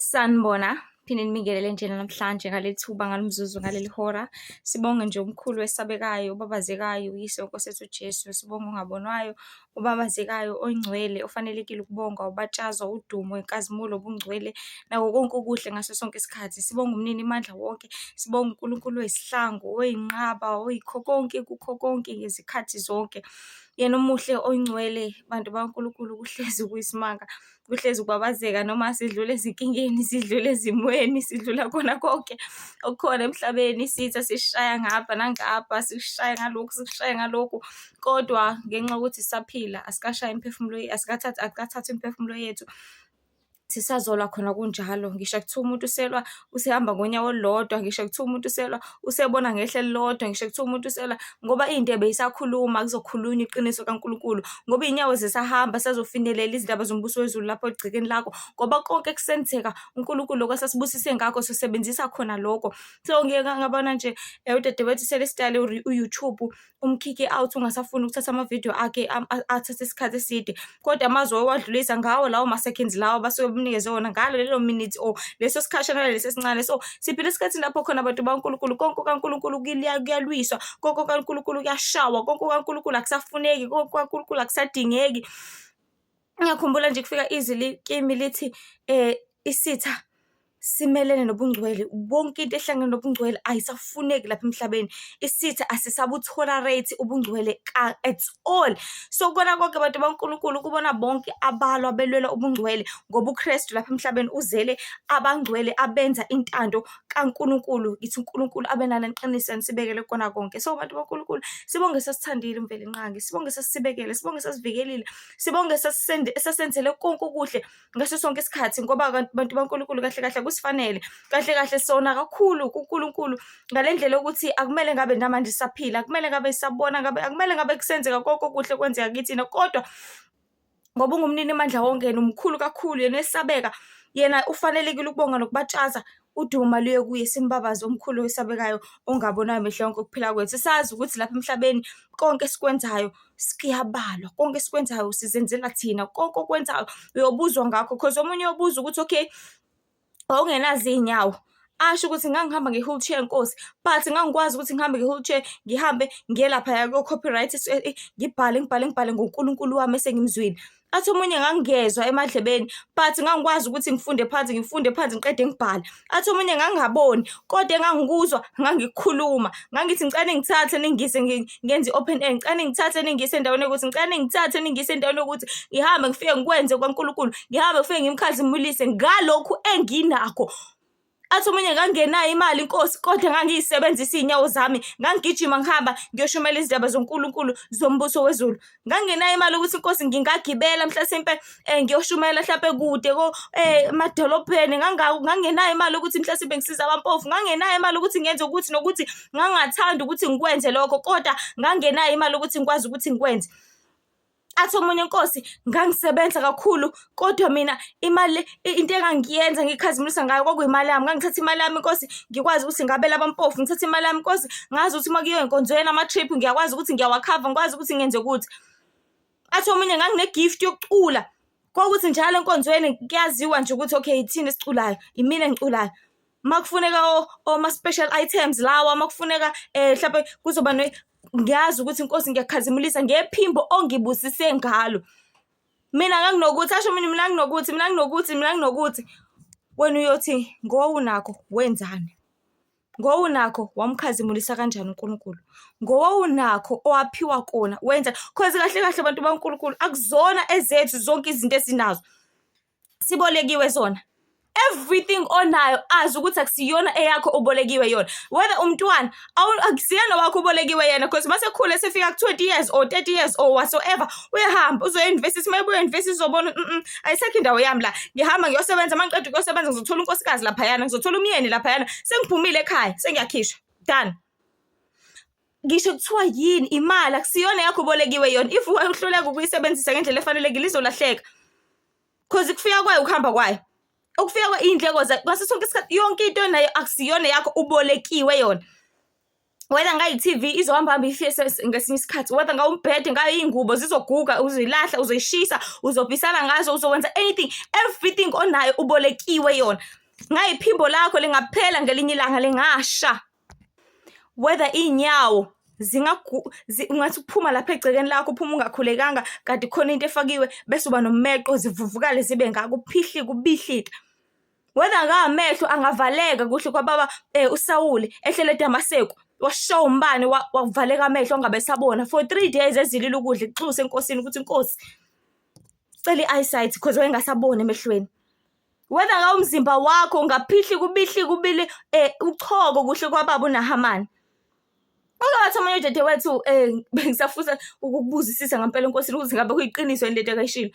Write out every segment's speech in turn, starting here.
Sanibona, phinde nibingelele nje namhlanje ngaleli thuba, ngalo mzuzu, ngaleli hora. Sibonge nje omkhulu owesabekayo, obabazekayo, uYise weNkosi yethu uJesu. Sibonge ongabonwayo, obabazekayo, ongcwele, ofanelekile ukubongwa, ubatshazwa, udumo, inkazimulo, ubungcwele, nako konke okuhle ngaso sonke isikhathi. Sibonge umninimandla wonke, sibonge uNkulunkulu oyisihlangu, oyinqaba, oyikho konke kukho konke ngezikhathi zonke. Yena omuhle oyingcwele, bantu bakaNkulunkulu, kuhlezi kuyisimanga, kuhlezi kubabazeka noma sidlula ezinkingeni, sidlula ezimweni, sidlula kona konke okukhona emhlabeni. Isitha sisishaya ngapha nangapha, sisishaya ngalokhu, sisishaye ngalokhu, kodwa ngenxa yokuthi sisaphila, asikashayi imiphefumulo, asikathathi, akukathathwa imiphefumulo yethu, sisazolwa khona kunjalo. Ngisho kuthiwa umuntu uselwa, usehamba ngonyawo olulodwa, ngisho kuthiwa umuntu uselwa, usebona ngehlo elilodwa, ngisho kuthiwa umuntu uselwa, ngoba iy'ndebe y'sakhuluma, kuzokhulunywa iqiniso kaNkulunkulu, ngoba iy'nyawo zisahamba, sisazofinyelela izindaba zombuso wezulu lapho egcekeni lakho, ngoba konke kusenzeka, uNkulunkulu lokhu asesibusise ngakho, sisebenzisa khona lokho. So, ngike ngabona nje udadewethu Celestial u-YouTube umkhikhe out, ungasafuni ukuthatha amavidiyo akhe athathe isikhathi eside, kodwa amazwi owadlulisa ngawo lawo ma-seconds lawo abasuke bemnikeze wona ngalo lelo minute or leso sikhashana lesi esincane. So, siphila esikhathini lapho khona abantu bakaNkulunkulu, konke kukaNkulunkulu kuyalwiswa, konke kukaNkulunkulu kuyashawa, konke kukaNkulunkulu akusafuneki, konke kukaNkulunkulu akusadingeki. Ngiyakhumbula nje kufika izwi kimi lithi isitha simelene nobungcwele, wonke into ehlangene nobungcwele ayisafuneki lapha emhlabeni. Isitha asisabu-tolerate ubungcwele at all. So, kukona konke bantu bakaNkulunkulu, kubona bonke abalwa belwela ubungcwele, ngoba uKristu lapha emhlabeni uzele abangcwele abenza intando kaNkulunkulu. Ngithi uNkulunkulu abe nani aniqinise anisibekele kukona konke. So, bantu bakaNkulunkulu, sibonge sesithandile uMvelinqangi, sibonge sesisibekele, sibonge sesivikelile, sibonge sesenzele konke okuhle ngaso sonke isikhathi, ngoba bantu baNkulunkulu, kahle kahle kusifanele, kahle kahle sona kakhulu kuNkulunkulu ngale ndlela yokuthi akumele ngabe namanje sisaphila, akumele ngabe sisabona, ngabe akumele ngabe kusenzeka konke okuhle kwenzeka kithina, kodwa ngoba ungumnini mandla wonke, yena umkhulu kakhulu, yena uyesabeka, yena ufanelekile ukubonga nokubatshaza, udumo maluye kuye, simbabaze omkhulu owesabekayo, ongabonayo mihla yonke ukuphila kwethu. Sazi ukuthi lapha emhlabeni konke esikwenzayo kuyabalwa, konke esikwenzayo sizenzela thina, konke okwenzayo uyobuzwa ngakho, cause omunye uyobuza ukuthi okay, wawungenazo iy'nyawo, asho ukuthi ngangihamba nge-wheelchair Nkosi, but ngangikwazi ukuthi ngihambe nge-wheelchair, ngihambe ngiye laphaya ko-copyright, ngibhale, ngibhale, ngibhale ngoNkulunkulu wami esengimzwile. Athi omunye ngangingezwa emadlebeni, but ngangikwazi ukuthi ngifunde phansi, ngifunde phansi ngiqede ngibhale. Athi omunye ngangingaboni, kodwa engangikuzwa ngangikukhuluma. Ngangithi ngicela ningithathe ningise ngenze i-open air, ngicela ningithathe ningise endaweni yokuthi, ngicela ningithathe ningise endaweni yokuthi, ngihambe ngifike ngikwenze kwaNkulunkulu, ngihambe ngifike ngimkhazimulise ngalokhu enginakho. Athi omunye ngangingenayo imali inkosi, kodwa ngangiyisebenzisa iy'nyawo zami, ngangigijima ngihamba ngiyoshumela izindaba zoNkulunkulu zombuso wezulu. Ngangingenayo imali ukuthi inkosi ngingagibela mhlasimpe ngiyoshumayela hlampe kude ko emadolobheni, ngangingenayo imali ukuthi mhlasimpe ngisize abampofu, ngangingenayo imali ukuthi ngenze ukuthi nokuthi, ngangingathanda ukuthi ngikwenze lokho, kodwa ngangingenayo imali ukuthi ngikwazi ukuthi ngikwenze. Athi omunye, Nkosi, ngangisebenza kakhulu, kodwa mina imali, into engangiyenza ngikhazimulisa ngayo kwakuyimali yami. Ngangithatha imali yami, Nkosi, ngikwazi ukuthi ngabele abampofu, ngithathe imali yami, Nkosi, ngazi ukuthi uma kuyiwa enkonzweni ama-trip ngiyakwazi ukuthi ngiyawakhava, ngikwazi ukuthi ngenze ukuthi. Athi omunye, ngangine-gift yokucula, kwakuthi njalo enkonzweni kuyaziwa nje ukuthi okay, ithina esiculayo, imina engiculayo. Uma kufuneka oma-special items lawa, uma kufuneka mhlampe kuzoba ngiyazi ukuthi inkosi ngiyakhazimulisa ngephimbo ongibusise ngalo. Mina nganginokuthi, asho mina, mina nginokuthi, mina nginokuthi, mina nginokuthi. Wena uyothi ngowunakho wenzani? Ngowunakho wamkhazimulisa kanjani uNkulunkulu? Ngowunakho owaphiwa kona wenza? Cause kahle kahle bantu baNkulunkulu, akuzona ezethu zonke izinto esinazo, sibolekiwe zona. Everything onayo, azi ukuthi akusiyona eyakho, ubolekiwe yona. Whether umntwana, akusiyena wakho, ubolekiwe yena, because mase khule sefika ku-20 years or 30 years or whatsoever, uyahamba uzoya e-university. Uma ebuya e-university uzobona, ayisekho indawo yami la, ngihamba ngiyosebenza, uma ngiqeda ukuyosebenza ngizothola unkosikazi laphayana, ngizothola umyeni laphayana, sengiphumile ekhaya, sengiyakhishwa, done. Ngisho kuthiwa yini imali, akusiyona yakho, ubolekiwe yona. If uhluleka ukuyisebenzisa ngendlela efanelekile, izolahleka, cause kufika kwayo ukuhamba kwayo, ukufika iy'ndleko zayo ngaso sonke isikhathi. Yonke into nayo akusiyona yakho, ubolekiwe yona. Whether ngayi-TV izohamba hambe ifike ngesinye isikhathi, whether ngawumbhede, ngayo iy'ngubo zizoguga, uzoyilahla, uzoyishisa, uzobhisana ngazo, uzokwenza anything, everything onayo ubolekiwe yona. Ngayiphimbo lakho lingaphela ngelinye ilanga, lingasha. Whether iy'nyawo ungathi uphuma lapha egcekeni lakho, uphume ungakhulekanga kanti khona into efakiwe, bese uba nomeqo, zivuvukale zibe ngaka, uphihlike, ubihlike. Whether ngamehlo angavaleka kuhle kwababa uSawuli ehlele eDamaseku, washawa umbane, wavaleka amehlo, angabe esabona for 3 days, ezilile ukudla, ixuse enkosini ukuthi, "Inkosi, cela i-eyesight," because wayengasaboni emehlweni. Whether ngawumzimba wakho ungaphihlika, ubihlike, ubile uchoko kuhle kwababa uNahamani. Uke wathi omunye udadewethu, bengisafisa ukukubuzisisa ngempela enkosini ukuthi ngabe kuyiqiniso yini lento akayishilo.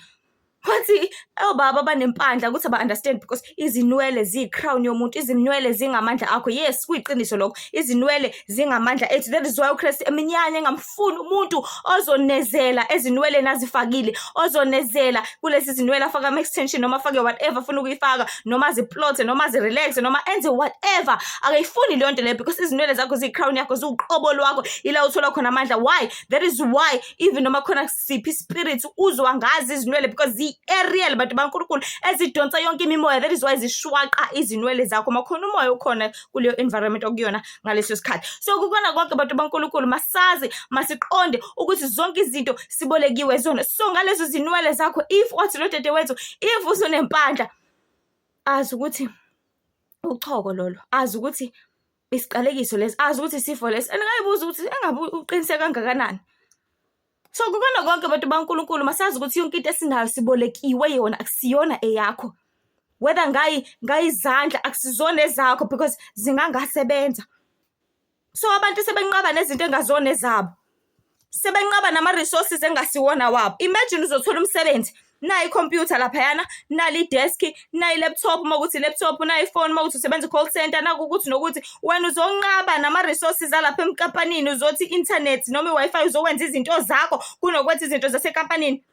Wathi obaba abanempandla ukuthi aba-understand because izinwele ziyi-crown yomuntu, izinwele zingamandla akho. Yes, kuyiqiniso lokho. Izinwele zingamandla ethu. That is why uKristu eminyanya engamfuni umuntu ozonezela ezinweleni azifakile, ozonezela kulezi zinwele, afake ama-extension noma afake whatever afuna ukuyifaka, noma aziplothe, noma azirelaxe, noma enze whatever. Akayifuni leyo nto leyo because izinwele zakho ziyi-crown yakho, ziwuqobo lwakho, ila uthola khona amandla. Why? That is why even noma khona siphi spirit uzwa ngazi izinwele because zi-aerial, bantu baNkulunkulu, ezidonsa yonke imimoya. That is why zishwaqa izinwele zakho makhona umoya ukhona kuleyo environment okuyona ngaleso sikhathi. So kukona konke, bantu baNkulunkulu, masazi, masiqonde ukuthi zonke izinto sibolekiwe zona. So ngalezo zinwele zakho, if wathi lo dadewethu, if usunempandla, azi ukuthi uchoko lolo, azi ukuthi isiqalekiso lesi, azi ukuthi isifo lesi, and ngayibuza ukuthi engabe uqinise kangakanani. So kukona konke, bantu baNkulunkulu, masazi ukuthi yonke into esinayo sibolekiwe yona, akusiyona eyakho. Whether ngayizandla, akusizona ezakho because zingangasebenza. So abantu sebenqaba nezinto engazona ezabo, sebenqaba nama-resources engasiwona wabo. Imagine uzothola umsebenzi, nayi ikhompyutha laphayana, nali ideski, nayi i-laptop uma kuwukuthi i-laptop, nayi ifoni uma kuwukuthi usebenza i-call centre, naku ukuthi nokuthi. Wena uzonqaba nama-resources alapha emkampanini, uzothi i-internet noma i-Wi-Fi, uzokwenza izinto zakho kunokwenza izinto zasenkampanini.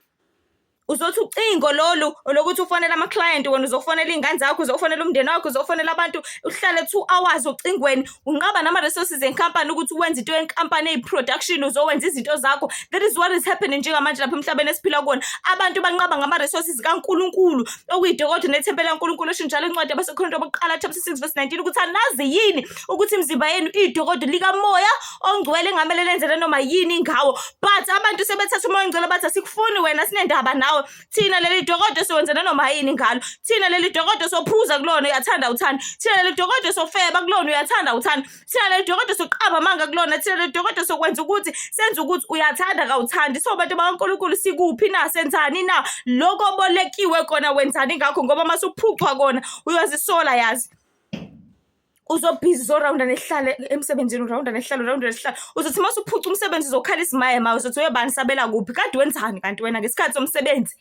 Uzothi ucingo lolu olokuthi ufonele ama-client, wena uzofonela iy'ngane zakho, uzofonela umndeni wakho, uzofonela abantu, uhlale 2 hours ocingweni. Unqaba nama-resources enkampani ukuthi wenze into yenkampani eyi-production, uzowenza izinto zakho. That is what is happening njengamanje lapha emhlabeni esiphila kuwona. Abantu banqaba ngama-resources kaNkulunkulu, okuyidokodo nethempeli laNkulunkulu. Esho njalo incwadi yabaseKorinto bokuqala chapter 6 verse 19 ukuthi anazi yini ukuthi imizimba yenu iyidokodo likaMoya oNgcwele engamele lenzele noma yini ngawo? But abantu sebethatha uMoya oNgcwele, bathi, "Asikufuni wena, sinendaba nawe thina. Leli dokodo siwenze nanoma yini ngalo. Thina leli dokodo sophuza kulona, uyathanda uthanda. Thina leli dokodo sofeba kulona, uyathanda uthanda. Thina leli dokodo soqamba amanga kulona. Thina leli dokodo sokwenza ukuthi senze ukuthi, uyathanda kawuthandi." So bantu bakaNkulunkulu, sikuphi na? Senzani na? Lokho obolekiwe kona, wenzani ngakho? Ngoba mase uphucwa kona uyozisola, yazi. Uzobhizi uzorawunda nesihlalo emsebenzini, urawunda nesihlalo, urawunda nesihlalo. Uzothi uma usuphuca umsebenzi uzokhala isimaye ma, uzothi uyobani sabela kuphi? Kade wenzani kanti wena ngesikhathi somsebenzi?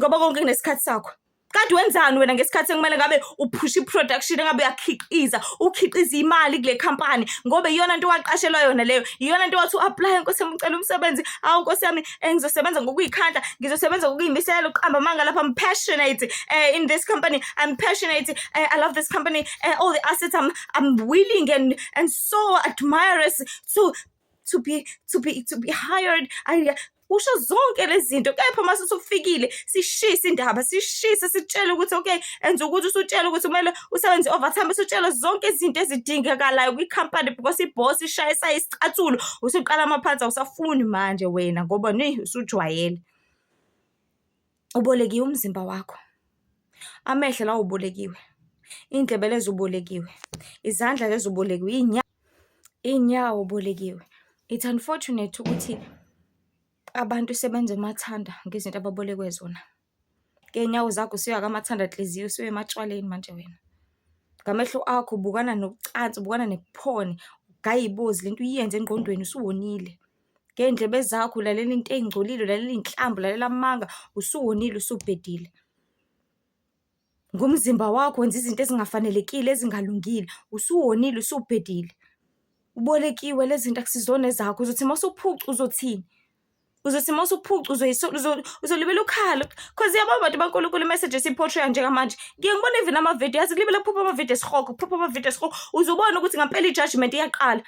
Ngoba konke kunesikhathi sakho. Kade wenzani wena ngesikhathi ekumele ngabe uphusha i-production, engabe uyakhiqiza, ukhiqiza imali kule khampani? Ngoba iyona nto waqashelwa yona leyo, iyona nto wathi u-apply, "Nkosi yami, ngicela umsebenzi. Awu Nkosi yami, ngizosebenza ngokuyikhandla, ngizosebenza ngokuyimisela," uqamba amanga lapha, "I'm passionate in this company. I'm passionate. I love this company, all the assets. I'm willing and so admirous to be hired." I usho zonke lezi zinto, kepha mase usufikile sishise indaba, sishise, sitshele ukuthi okay, enza ukuthi, usutshela ukuthi kumele usebenze overtime, usutshela zonke izinto ezidingekalayo kwikhampani because ibhosi ishayisa isicathulo, usuqala amaphansi, awusafuni manje wena ngoba ni usujwayele. Ubolekiwe umzimba wakho, amehlo la ubolekiwe, iy'ndlebe lezi ubolekiwe, izandla lezi ubolekiwe, iy'nyawo ubolekiwe. It's unfortunate ukuthi abantu sebenza umathanda ngezinto ababolekwe zona. Ngey'nyawo zakho usuya kamathanda nhliziyo, usuya ematshwaleni manje wena. Ngamehlo akho ubukana nocansi, ubukana nephone, ugaya ibozi, lento uyenze engqondweni, usuwonile. Ngey'ndlebe zakho ulalela into ey'ngcolile, ulalela iy'nhlamba, ulalela amanga, usuwonile, usubhedile. Ngomzimba wakho wenza izinto ezingafanelekile, ezingalungile, usuwonile, usubhedile. Ubolekiwe lezi zinto, akusizona ezakho. Uzothi uma usuphucwa uzothini? Uzothi uma usuphuca uzolibela ukhala cause yabo abantu baNkulunkulu i-message esiyi-portray-a njengamanje. Ngiye ngibone even amavidiyo, yazi kulibele kuphupha amavidiyo esihogo, kuphupha amavidiyo esihogo, uze ubone ukuthi ngampela i-judgment iyaqala.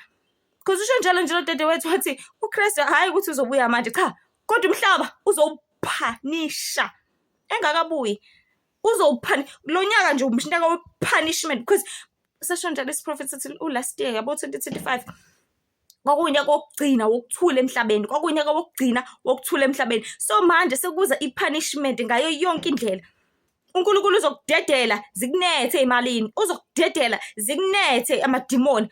Cause usho njalo nje lo dadewethu wathi uKristu hhayi ukuthi uzobuya manje, cha, kodwa umhlaba uzowuphanisha engakabuyi. Uzowuphani lo nyaka nje umnyaka we-punishment because sasho njalo isiprofethi sathi u-last year yabo 2025 kwakuwunyaka wokugcina wokuthula emhlabeni, kwakuwunyaka wokugcina wokuthula emhlabeni. So manje sekuza i-punishment ngayo yonke indlela. uNkulunkulu uzokudedela zikunethe emalini, uzokudedela zikunethe amadimoni.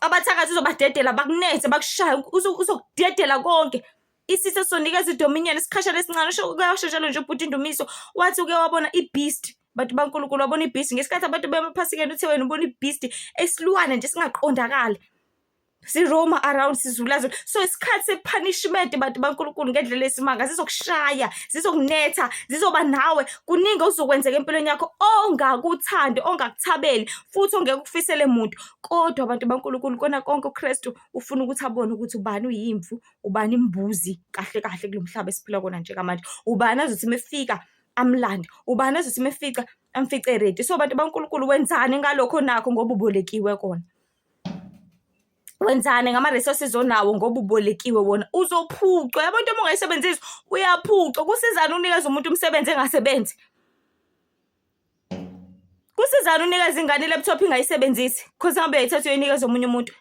Abathakathi uzobadedela bakunethe bakushaye, uzokudedela konke. Isitha sizonikeza i-dominion isikhashana esincane. Usho kuyasho njalo nje ubhuti Ndumiso wathi uke wabona i-beast bantu baNkulunkulu wabona i-beast ngesikhathi abantu bemaphasikeni uthe wena ubona i-beast esilwane nje singaqondakali si-roam around sizulazula. So isikhathi se-punishment bantu baNkulunkulu ngendlela esimanga, zizokushaya, zizokunetha, zizoba nawe. Kuningi okuzokwenzeka empilweni yakho ongakuthandi, ongakuthabeli futhi ongeke ukufisele muntu. Kodwa bantu baNkulunkulu kona konke uKristu ufuna ukuthi abone ukuthi ubani uyimvu, ubani imbuzi kahle kahle kulo mhlaba esiphila kuwona njengamanje. Ubani azothi uma efika amlande, ubani azothi uma efica amfice e-ready. So bantu baNkulunkulu wenzani ngalokho onakho ngoba ubolekiwe kona? Wenzani ngama-resources onawo ngoba ubolekiwe wona? Uzophucwa, yabo into uma ungayisebenzisi uyaphucwa. Kusizani ukunikeza umuntu umsebenzi engasebenzi? Kusizani unikeza ingane i-laptop ingayisebenzisi cause ngabe uyayithatha uyoyinikeza omunye umuntu?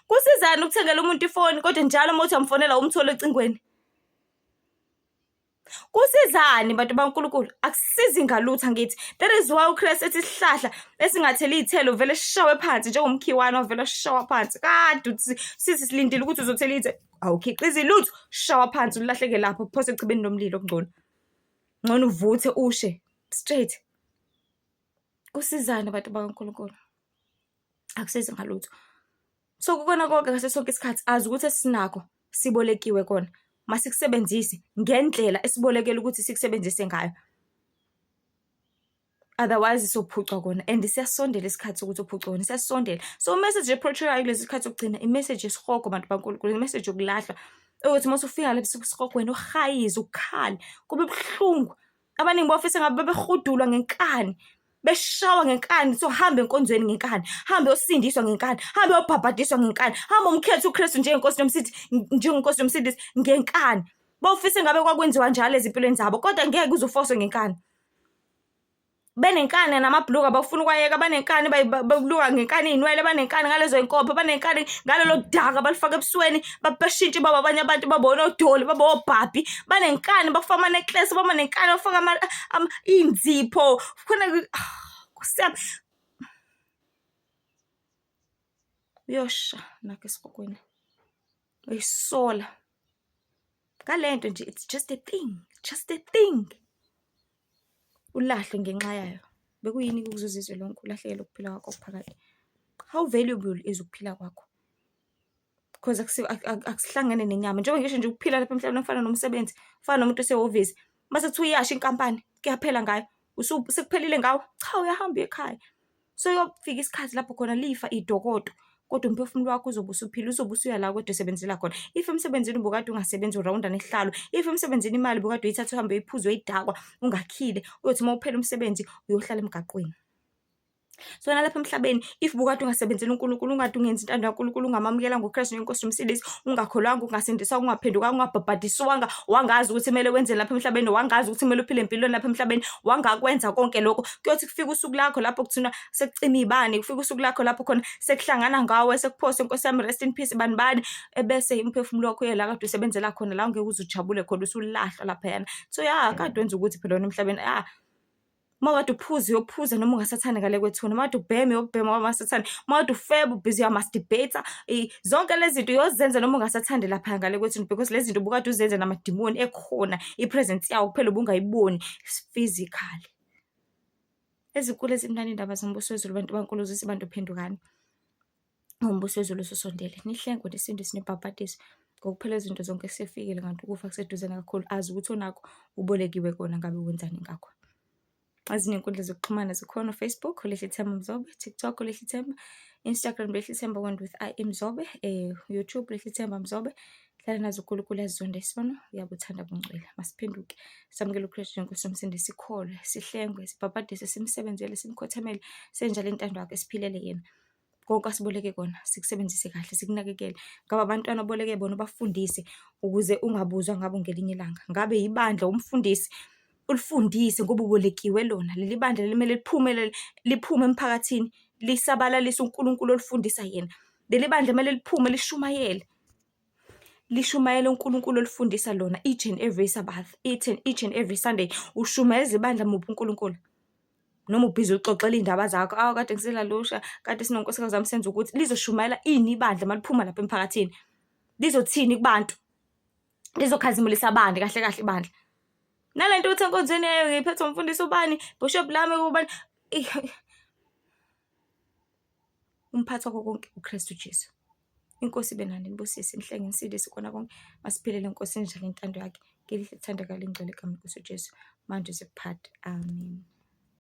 Kusizani ukuthengela umuntu ifoni kodwa njalo uma uthi uyamfonela umthole ocingweni? Kusizani bantu baNkulunkulu? Akusizi ngalutho angithi. That is why uKristu ethi isihlahla esingatheli iy'thelo vele sishawe phansi njengomkhiwane wavele washawa phansi. Kade uthi sithi silindile ukuthi uzothela iy'thelo, awukhiqizi lutho, shawa phansi ulahleke lapho uphose echibini lomlilo okungcono. Ngcono uvuthe ushe straight. Kusizani bantu bakaNkulunkulu? Akusizi ngalutho. So kukona konke ngaso sonke isikhathi azi ukuthi esinakho sibolekiwe kona. Masikusebenzise ngendlela esibolekele ukuthi sikusebenzise ngayo. Otherwise sophucwa kona and siyasondela isikhathi sokuthi uphucwe kona, siyasondela. So i-message e-portray-wayo kulesi sikhathi sokugcina i-message yesihogo bantu baNkulunkulu, i-message yokulahlwa. Ukuthi uma usufika lapha esihogweni uhayize, ukhale, kube buhlungu. Abaningi bofisa ngabe bebehudulwa ngenkani, beshawa ngenkani, so hamba enkonzweni ngenkani, hambe uyosindiswa ngenkani, hambe uyobhabhadiswa ngenkani, hambe umkhethe uKristu njengenkosi nomsindisi, njengenkosi nomsindisi ngenkani. Bofisa ngabe kwakwenziwa njalo ezimpilweni zabo, kodwa ngeke uze ufoswe ngenkani. Benenkani namabhuluku abafuna ukwayeka, banenkani bakuluka ngenkani iy'nwele, banenkani ngalezo y'nkophe, banenkani ngalolo daka balifaka ebusweni, bashintshe babe abanye abantu, babe onodoli, babe obhabhi, banenkani bafaka ama-necklace, baba nenkani bafaka iy'nzipho, khona Nkosi yami. Uyosha nakho esihogweni, uyisola ngale nto nje, it's just a thing, just a thing. Ulahlwe ngenxa yayo. Bekuyini ukuzuza izwe lonke ulahlekelwe ukuphila kwakho okuphakade? How valuable is ukuphila kwakho? Because akusihlangene nenyama. Njengoba ngisho nje ukuphila lapha emhlabeni kufana nomsebenzi, kufana nomuntu osehhovisi. Mase kuthiwa iyasha inkampani, kuyaphela ngayo. Sekuphelile ngawe? Cha, uyahamba uye ekhaya. So kuyofika isikhathi lapho khona lifa idokodo, kodwa umphefumulo wakho uzobe usuphila, uzobe usuya la kade usebenzela khona. If emsebenzini ubukade ungasebenzi urawunda nesihlalo, if emsebenzini imali ubukade uyithatha uhambe uyiphuze uyidakwa ungakhile, uyothi uma uphela umsebenzi uyohlala emgaqweni. So nalapha emhlabeni if bukade ungasebenzeli uNkulunkulu, ungade ungenzi intando kaNkulunkulu, ungamamukelanga uKristu njengenkosi nomsindisi, ungakholwanga, ungasindiswanga, ungaphendukanga, ungabhabhadiswanga, wangazi ukuthi kumele wenzeni lapha emhlabeni, wangazi ukuthi kumele uphile empilweni lapha emhlabeni, wangakwenza konke lokho, kuyothi kufika usuku lakho lapho kuthiwa sekucima iy'bani, kufika usuku lakho lapho khona sekuhlangana ngawe, sekuphoswe Nkosi yami rest in peace bani bani, ebese umphefumulo wakho uye la kade usebenzela khona, la ungeke uze ujabule khona usulahlwa laphayana. So ya kade wenza ukuthi phela wena emhlabeni, ah uma kade uphuza uyophuza noma ungasathandi ngale kwethuna, uma kade ubhema uyobhema ngoba ungasathandi, uma kade ufeba ubhizi uya-masturbate-a, zonke lezi zinto uyozenza noma ungasathandi laphaya ngale kwethuna because lezi zinto ubukade uzenza namadimoni ekhona i-presence yawo kuphela ubungayiboni physically. Ezinkulu ezimnandi iy'ndaba zombuso wezulu bantu baNkulunkulu zithi bantu phendukani. Umbuso wezulu ususondele. Nihlengwe nisindiswe nibhabhadiswe. Ngokuphela izinto zonke sefikile kanti ukufa kuseduze nakakhulu. Azi ukuthi onakho ubolekiwe kona ngabe wenzani ngakho. Ezinye iy'nkundla zokuxhumana zikhona u-Facebook, Lihlithemba Mzobe, TikTok, Lihlithemba, Instagram, Lihlithemba one with I Mzobe, YouTube, Lihlithemba Mzobe. Hlala nazi uNkulunkulu uyasizonda isono, uyabuthanda ubungcwele. Masiphenduke, samukele uKristu njengoNkosi nomsindisi, sikholwe, sihlengwe, sibhabhadiswe, simsebenzele, simkhothamele, senjalo intando yakhe, siphilele yena. Konke asiboleke kona sikusebenzise kahle, sikunakekele. Ngabe abantwana oboleke bona ubafundise ukuze ungabuzwa ngabo ngelinye ilanga. Ngabe ibandla umfundisi, ulifundise ngoba ubolekiwe lona. Leli bandla limele liphumelele, liphume emphakathini, lisabalalise uNkulunkulu olifundisa yena. Leli bandla kumele liphume lishumayele. Lishumayele uNkulunkulu olifundisa lona each and every Sabbath, each and every Sunday. Ushumayeza ibandla muphi uNkulunkulu? Noma ubhizi uxoxela iy'ndaba zakho, awu kade ngiselalusha, kade sinonkosikazi wami senza ukuthi. Lizoshumayela ini ibandla uma liphuma lapha emphakathini? Lizothini kubantu? Lizokhazimulisa bani kahle kahle ibandla? Nale nto uthi enkonzweni yayo ngiphethwe umfundisi ubani, bishop lami ubani. Umphathi wakho konke uKristu Jesu. Inkosi ibe nani, inibusise, inihlenge, inisindise kona konke. Masiphilele eNkosini njalo intando yakhe. Ngelihle lithandeka lingcwele igama lenkosi uJesu. Manje sekuphathe. Amen.